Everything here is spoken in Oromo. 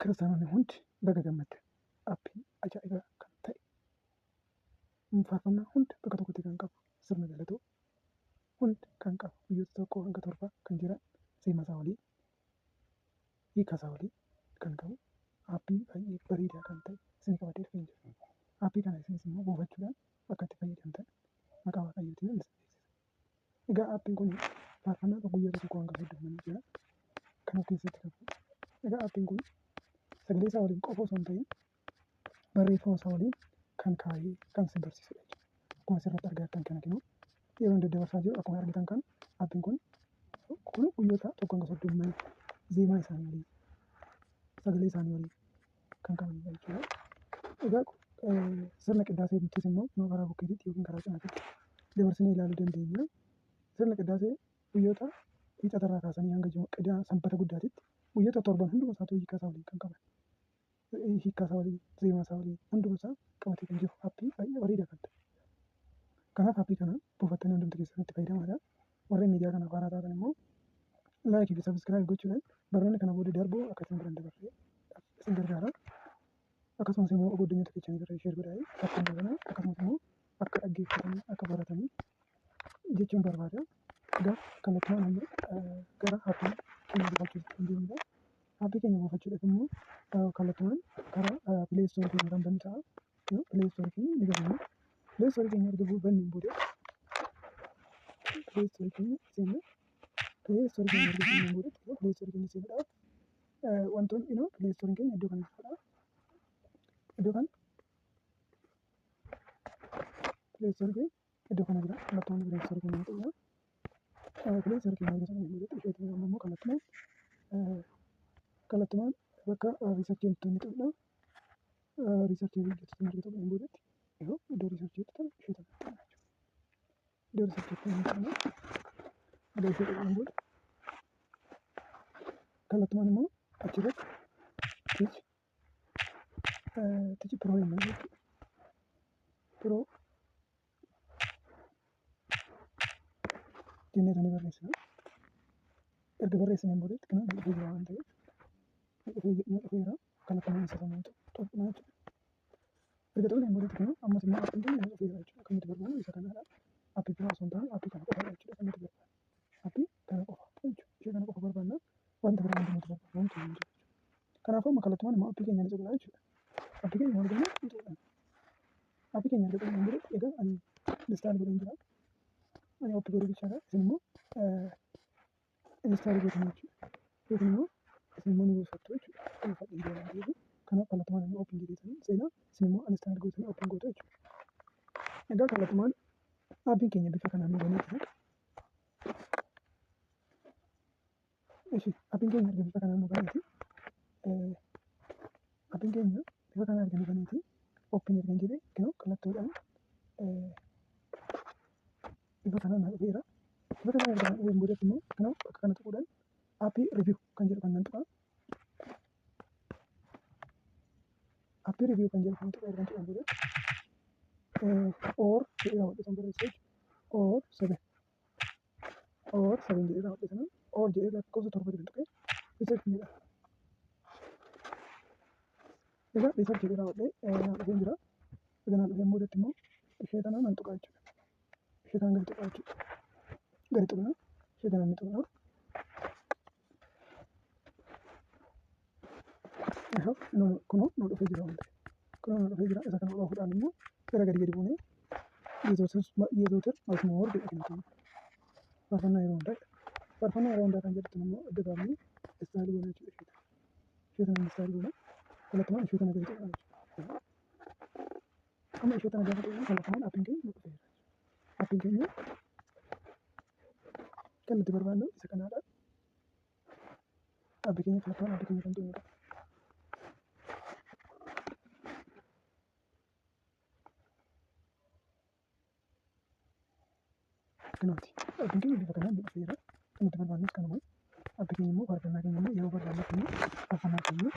Kiristaanonni hundi baga gammaddan. Aappii ajaa'ibaa kan ta'e, faarfannaa hunda bakka tokkotti kan qabu, sirna galatoo hunda kan qabu, guyyoota 1 hanga 7 kan jiran seema isaa waliin, hiika isaa waliin kan qabu, aappii baay'ee bareedaa kan ta'e isin qabatee dhufee jira. Aappii kana isinis immoo buufachuudhaan akka itti fayyadamtan maqaa Waaqayyootiin isin beeksisa. Egaa aappiin kun faarfannaa guyyoota 1 hanga 30 jira kan of keessatti qabu. Egaa aappiin kun sagalee isaa waliin qofa osoo hin ta'in barreeffama isaa waliin kan kaa'ee kan isin barsiisudha jechuudha. Akkuma asirratti argaa jirtan kana kennu yeroo daddabarsaa jiru, akkuma argitan kan aappiin kun guyyoota 1 hanga 30 zeemaa isaanii waliin, sagalee isaanii waliin kan qabanidha jechuudha. Egaa sirna qiddaaseettis immoo karaa bukkeetitti yookiin karaa cinaatitti dabarsinee ilaaluu dandeenya. Sirna qiddaasee guyyoota Wiixatarraa kaasanii hanga Sanbata guddaatitti guyyoota torban hunduma isaatu hiikaa isaa waliin kan qaban. Hiikaa isaa waliin, zeemaa isaa waliin hunduma isaa qabatee kan jiru aappii baay'ee bareedaa kan ta'e. Kanaaf aappii kana buufattanii hundumti keessan itti fayyadamaadha. Warreen miidiyaa kanaaf haaraa taatan immoo like fi subscribe gochuudhaan barnoonni kana booda darbu akka isin biraan dabarree isin gargaara. Akkasumas immoo obboloota keessanii irra share godhaa, fakkeenyaa kana akkasumas immoo akka dhaggeeffatanii akka baratanii jechuun barbaada. Egaa kallattumaan amma gara aappii keenya buufachuutti kan deemnudha. Aappii keenya buufachuudhaaf immoo kallattumaan karaa Play Store keenya kan bannu ta'a. Play Store keenya ni banna. Play Store keenya erga banneen booda Play Store keenya seenna. Play Store keenya erga seenneen booda, Play Store keenya seenuudhaaf wantoonni Play Store keenya iddoo kana jechuudha. Iddoo kana Play Store keenya iddoo kana jira. Kallattumaan Play Store keenya ni tuqna. Play Store keenya erga tuqneen booda isheetu immoo kallattumaan bakka research jettu ni tuqna. Research jettu sana erga tuqneen boodatti yeroo iddoo research jettu tana ishee tana tuqna jechuudha. Iddoo research jettu ni tuqna. Iddoo ishee tuqneen booda kallattumaan immoo achirratti Teach Pro jennaan jechuudha. Pro jennee tani barreessina. Erga barreessineen boodatti kana nu dhufee jira waan ta'eef nu dhufeera, kallattumaan isa sana tuqna jechuudha. Erga tuqneen boodatti kana ammas immoo aappiin keenya nu dhufeera jechuudha. Kan nuti barbaannu isa kanaadha. Aappii biraa osoo hin taane aappii kana qofaadha jechuudha kan nuti barbaannu. Aappii kana qofa jechuudha. Ishee kana qofa barbaanna, wanta biraa wanti nuti barbaannu wanti hin jiru jechuudha. Kanaafuu amma kallattumaan immoo aappii keenya ni tuqna jechuudha. Aappii keenya maal goona? Ni tuqna. Aappii keenya erga tuqneen boodatti, egaa ani install godheen jira. Ani open godhee jechaadha. Isin immoo install gootan jechuudha. Yookiin immoo isin immoo ni buufattu jechuudha. Buufadheen jira waan ta'eef. Kanaaf kallattumaan inni open jedheetanii seenaa, isin immoo install gootanii open gootu jechuudha. Egaa kallattumaan aappiin keenya bifa kanaan nu banee jira. Ishi aappiin keenya erga bifa kanaan nu baneeti, aappiin keenya bifa kanaan erga nu baneeti, open erga jedhee kunoo kallattuudhaan bifa kanaan na dhufeera. Bifa kanaan erga na dhufeen boodatti immoo kunoo bakka kana tuquudhaan aappii review kan jedhu kan nan tuqa. Aappii review kan jedhu kan tuqa. Erga tuqeen boodatti or jedhee raawwadhe san barreessa jechuudha. Or seven, or seven jedhee raawwadhe sana, or jedhee lakkoofsa torba jedhu tuqee research jedha. Egaa research jedhee raawwadhee naa dhufeen jira. Erga naa dhufeen boodatti immoo ishee tana nan tuqa jechuudha. Ishee kana gadi tuqa jechuudha. Gadi tuqna. Ishee kana ni tuqna. Kunoo nu dhufee jira waan ta'eef. Kunoo nu dhufee jira. Isa kana oofuudhaan immoo gara gadi gadi buunee የዘወትር መዝሙር jedha kan faarfannaa yeroo hundaa. Faarfannaa yeroo hundaa kan jedhutti immoo adda baafnee install goona jechuudha ishee kana. Ishee kana install goona. Kallattumaan ishee kana gadi tuqna jechuudha. Amma ishee kana gaafa tuqnu kallattumaan aappiin keenya nu dhufeera. Aappiin keenya kan nuti barbaannu isa kanaadha. Aappii keenya kallattumaan aappii keenya kan tuqnudha. Kunooti. Aappiin keenya bifa kanaan nu dhufeera. Kan nuti barbaannus kanuma. Aappii keenya immoo faarfannaa keenya immoo yeroo barbaannutti immoo faarfannaa keenya